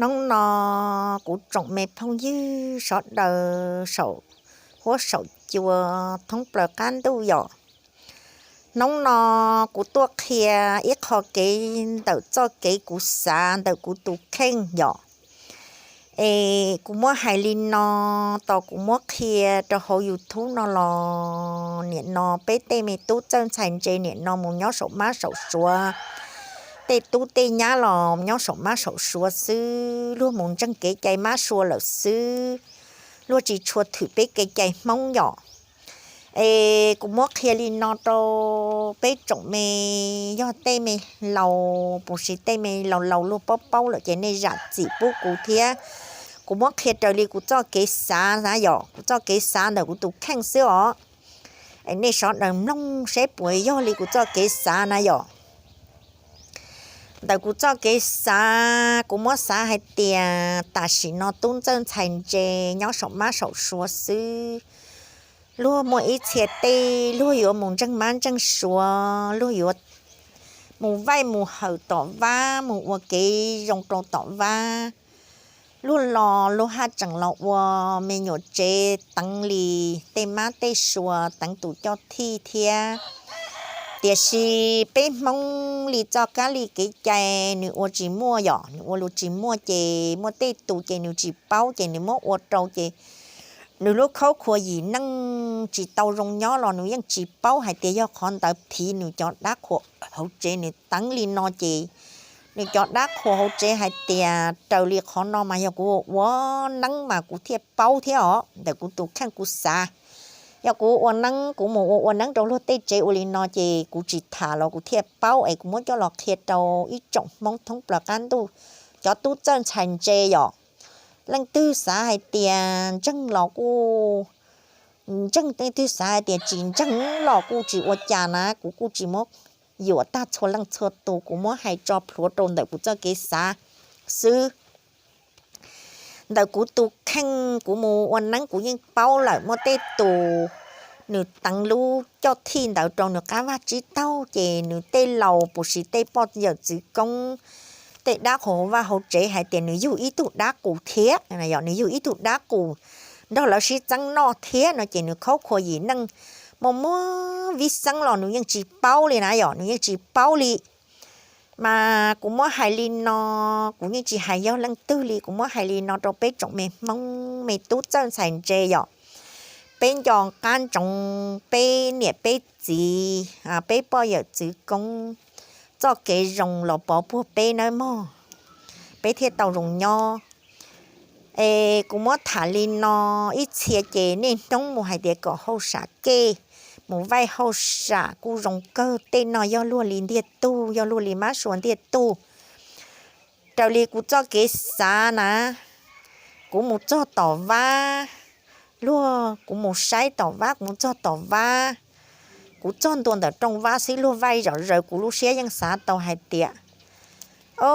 Hnub no kuv tsoom me phooj ywg sawv daws saum huab saum cua thoob plaws qab ntuj yom, hnub no kuv tuaj qhia ib qho kev ntawm txoj kev kuv xav ntawm kuv tus kheej yom. Es kuv muab hais li no, tos kuv muab qhia rau hauv YouTube no los nim no peb tej me tub txawj ntxhais ntse nim no mus nyob saum mab saum suav, tej tub tej nyab los nyob saum mab saum suav xwb, luag mus ntseeg kev cai mab sua lawm xwb, luag tsis tshua thwm peb kev cai Hmoob yom. Es kuv muab qhia li no rau peb tsoom me, yog tej me laus puas sis tej me laus laus luag paub paub lawm ces nej zam txim pub kuv thiab. Kuv muab qhia raws li kuv txoj kev xav na yom, kuv txoj kev xav ntawm kuv tus kheej xwb os. Nej sawv daws mloog seb puas yog li kuv txoj kev xav na yom. Ntawm kuv txoj kev xav, kuv muab xav hais tias tam sim no tub txawj ntxhais ntse nyob saum mab saum suav xwb, luag muaj ib txhia tej luag yuav mus ntseeg mab ntseeg suav, luag yuav mus vaij mus hawm tom vab, mus ua kev zoo rau tom vab. Luag los luag haj tseem los ua me nyuam tsev teev li tej mab tej suav, teev tus coj thij thiab. Tiam sis peb Hmoob li txoj kab li kev cai nws ua tsis muaj yom, nws ua lus tsis muaj ces muaj tej tus ces nws tsis paub ces nws muab ua rau ces nws lub khaub khuas yim neej tsis tau zoo nyob los nws yeej tsis paub hais tias yog qhov ntawd phiv nws cov dab qhuas hauv tsev, nws teev li no ces nws cov dab qhuas hauv tsev hais tias raws li qhov no mas yog kuv ua ua neeb mas kuv thiaj paub thiab os. Ntawm kuv tus kheej kuv xav, yog kuv ua neeb, kuv mus ua ua neeb rau luag tej tsev ua li no ces kuv tsis tham los kuv thiaj paub, es kuv muab coj los qhia rau ib tsoom Hmoob thoob plaws qab ntuj, cov tub txawj ntxhais ntse yom. Leej twg xav hais tias ntseeg los kuj ntseeg, leej twg xav hais tias tsis ntseeg los kuj tsis ua cas na, kuv kuj tsis muab yuam tag txhua leej txhua tus, kuv muab hais tso plhuav rau ntawm kuv txoj kev xav xwb. Ntawm kuv tus kheej kuv mus ua neeb kuv yeej paub lawm, muaj tej tus nws teev lub coj thij ntawd rau nws qab vaj tsib taug ces nws tej laus puas sis tej poj yawm txwv koob, tej dab qhuas hauv vaj hauv tsev hais tias nws yug ib tug dab qus thiab, nws yug ib tug dab qus nrog lawv sib txeeb noj thiab no ces nws khaub khuas yim neej muaj muab vib xeeb los nws yeej tsis paub li na yom, nws yeej tsis paub li. Mas kuv muab hais li no, kuv yeej tsis hais yog leej twg li, kuv muab hais li no rau peb tsoom me Hmoob me tub txawj ntxhais ntse yom, peb nco qab ntsoov peb niam peb txiv, peb poj yawm txwv koob txoj kev zoo los pov puag peb nawb mog, peb thiaj tau zoo nyob. Es kuv muab tham li no, ib txhia ces niaj hnub mus hais tias kom hauj sam kej, mus vaij hauj sam kuj zoo kawg, tej no yog luag li ntiag tug, yog luag li mab sua ntiag tug. Raws li kuv txoj kev xav na, kuv mus txog tom vab, luag, kuv mus saib tom vab, kuv mus txog tom vab, kuv txog ntua ntawm rooj vab xwb luag vaij zom zaws kuv lub siab yeej xav tau hais tias, o,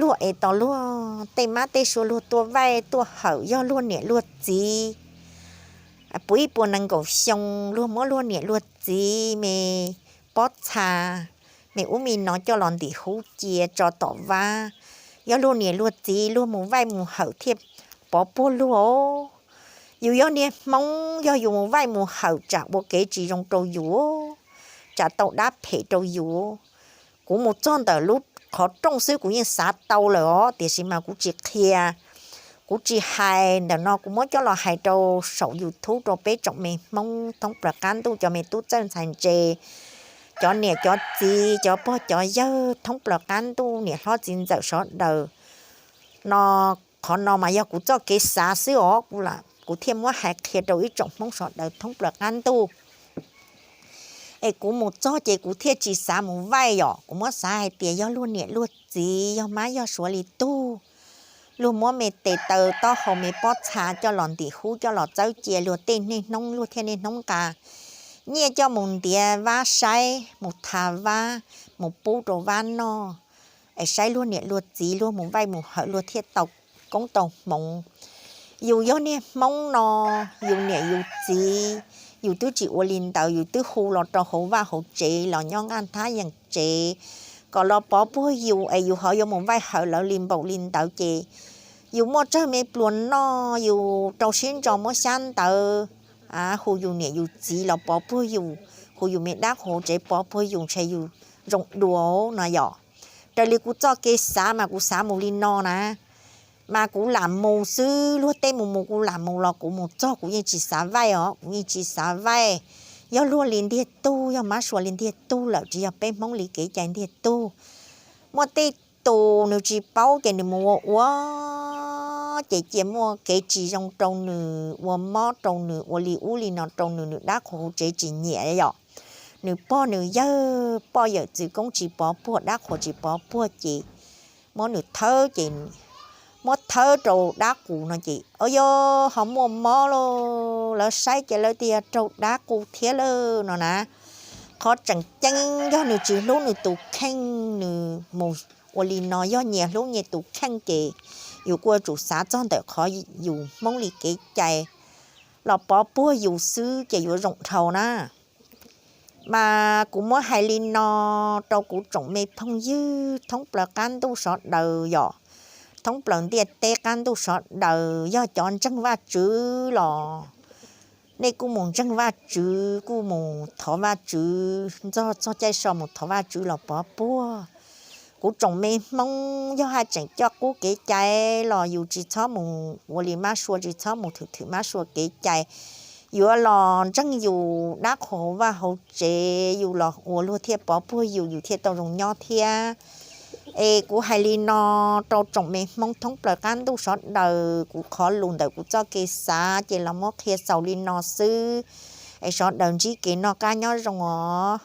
luag es tos luag tej mab tej sua luag tuaj vaij tuaj hawm yog luag niam luag txiv puv ib puas nees nkaum xyoo, luag muab luag niam luag txiv me pob txha, me ub me no coj los ntim hub cia tso tom vab, yog luag niam luag txiv luag mus vaij mus hawm thiaj pov puag luag. Yus yog niag Hmoob, yog yus mus vaij mus hawm tsam ua kev tsis zoo rau yus, tsam tau dab phem rau yus. Kuv mus txog ntawm lub qhov rooj xwb kuv yeej xav tau lawm os, tiam sis mas kuv tsis qhia, kuv tsis hais. Ntawm no kuv muab coj los hais rau saum YouTube rau peb tsoom me Hmoob thoob plaws qab ntuj, cov me tub txawj ntxhais ntse, cov niam cov txiv, cov pog cov yawg thoob plaws qab ntuj, niam hlob txiv ntxawm sawv daws no. Qhov no mas yog kuv txoj kev xav xwb os, kuv thiaj muab hais qhia rau ib tsoom Hmoob sawv daws thoob plaws qab ntuj. Es kuv mus txog ces kuv thiaj tsis xav mus vaij yom, kuv muab xav hais tias yog luag niam luag txiv, yog mab yog suav li tug, luag muab me tes taw taub hau me pob txha coj los ntim hub coj los txawb cia luag tej niaj hnub, luag thiaj niaj hnub nqa nyiaj coj mus ntiav vab saib, mus tha vab, mus pub rau vab noj, es saib luag niam luag txiv luag mus vaij mus hawm luag thiaj tau koob tau hmoov. Yus yog niag Hmoob no, yus niam yus txiv, yus twb tsis ua li ntawd, yus twb hu los rau hauv vaj hauv tsev los nyob nqaj thab yeem tsev kom los pov puag yus, es yus ho yuav mus vaij hawm lawv li npaum li ntawd ces Yus muaj tsawg me pluas noj, yus rau siab ntso muab xyab ntawv, a, hu yus niam yus txiv los pov puag yus, hu yus me dab qhuas tsev pov puag yus, ntshe yus zoo dua no yom. Raws li kuv txoj kev xav mas kuv xav mus li no na, mas kuv lam mus xwb, luag tej mus mus kuv lam mus los kuv mus txog kuv yeej tsis xav vaij os, kuv yeej tsis xav vaij. Yog luag li ntiag tug, yog mab sua li ntiag tug lawm, tsis yog peb Hmoob li kev cai ntiag tug. Muaj tej tus nws tsis paub ces nws mus ua ua ces cia muaj kev tsis zoo rau nws, ua mob rau nws, ua li ub li no rau nws, nws dab qhuas hauv tsev tsis nyiam yom. Nws pog nws yawg poj yawm txwv koob tsis pov puag, dab qhuas tsis pov puag ces muab nws thawb ces, muab thawb rau dab qus no ces, o yog ho muaj mob lauj, lawv saib ces lawv tias yog raug dab qus thiab lawm no na. Qhov tseem ceeb yog nws tsis hlub nws tus kheej, nws mus ua li no, yog nyias hlub nyias tus kheej ces yus kuj yuav tsum xav txog ntawm qhov yus Hmoob li kev cai los pov puag yus xwb ces yuav zoo dhau na. Mas kuv muab hais li no rau kuv tsoom me phooj ywg thoob plaws qab ntuj sawv daws yom, thoob plaws ntiaj teb qab ntuj sawv daws, yog cov ntseeg Vajtswv los nej kuj mus ntseeg Vajtswv, kuj mus thov Vajtswv, txog txog caij so mus thov Vajtswv los pov puag. Kuv tsoom me Hmoob yog haj tseem coj qub kev cai los yus tsis txhob mus ua li mab sua, tsis txhob mus thwm thwm mab sua kev cai. Yuav los ntseeg yus dab qhuas hauv vaj hauv tsev, yus los ua luag thiaj pov puag yus, yus thiaj tau zoo nyob thiab. Es kuv hais li no rau tsoom me Hmoob thoob plaws qab ntuj sawv daws, kuv qhov lus ntawm kuv txoj kev xav ces los muab qhia xaus li no xwb. Es sawv daws ntsib kev noj qab nyob zoo os.